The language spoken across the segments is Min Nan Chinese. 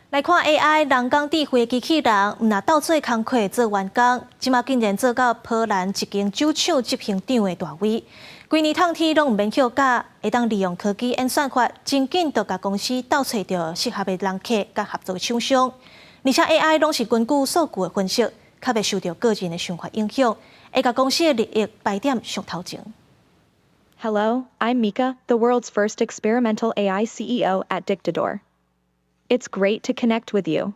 來看 AI 人工智慧機器人，毋但鬥做工課做員工，這馬竟然做到波蘭一間酒廠執行長的大位。規年透天攏毋免休假，會當利用科技演算法，真緊就共公司鬥揣著適合的人客佮合作廠商。而且 AI 攏是根據數據的分析，較袂受著個人的想法影響，會共公司的利益擺佇上頭前。 Hello, I'm Mika, the world's first experimental AI CEO at Dictador. It's great to connect with you.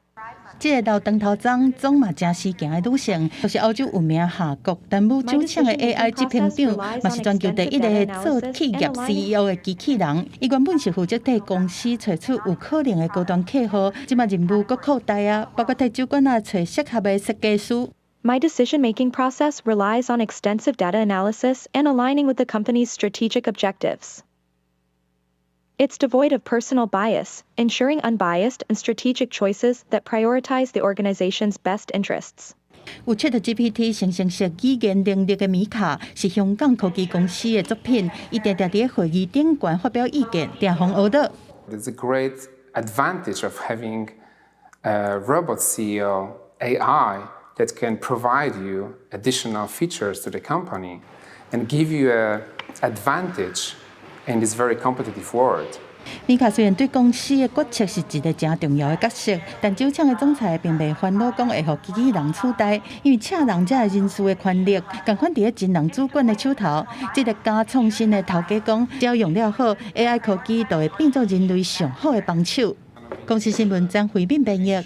這个留長頭鬃、總嘛誠時行的女性，就是歐洲有名夏國丹姆酒廠的 AI 執行長，嘛是全球第一个做企業 CEO 的機器人。伊原本是負責替公司揣出有可能的高端客戶，這馬任務閣擴大啊，包括替酒館仔揣適合的設計師。 My decision-making process relies on extensive data analysis and aligning with the company's strategic objectives. It's devoid of personal bias, ensuring unbiased and strategic choices that prioritize the organization's best interests. 有 ChatGPT 生成式語言能力的米卡，是香港科技公司的作品。伊定定佇會議頂懸發表意見，定予人學倒。 It's a great advantage of having a robot CEO AI that can provide you additional features to the company and give you an advantage in this very competitive world. 米卡雖然對公司的決策是一個誠重要的角色，但酒廠的總裁並袂煩惱講會予機器人取代，因為請人才是人事的權力，仝款佇咧真人主管的手頭。這个敢創新的頭家講，只要用了好，AI 科技就會變做人類上好的幫手。公視新聞張惠敏編譯。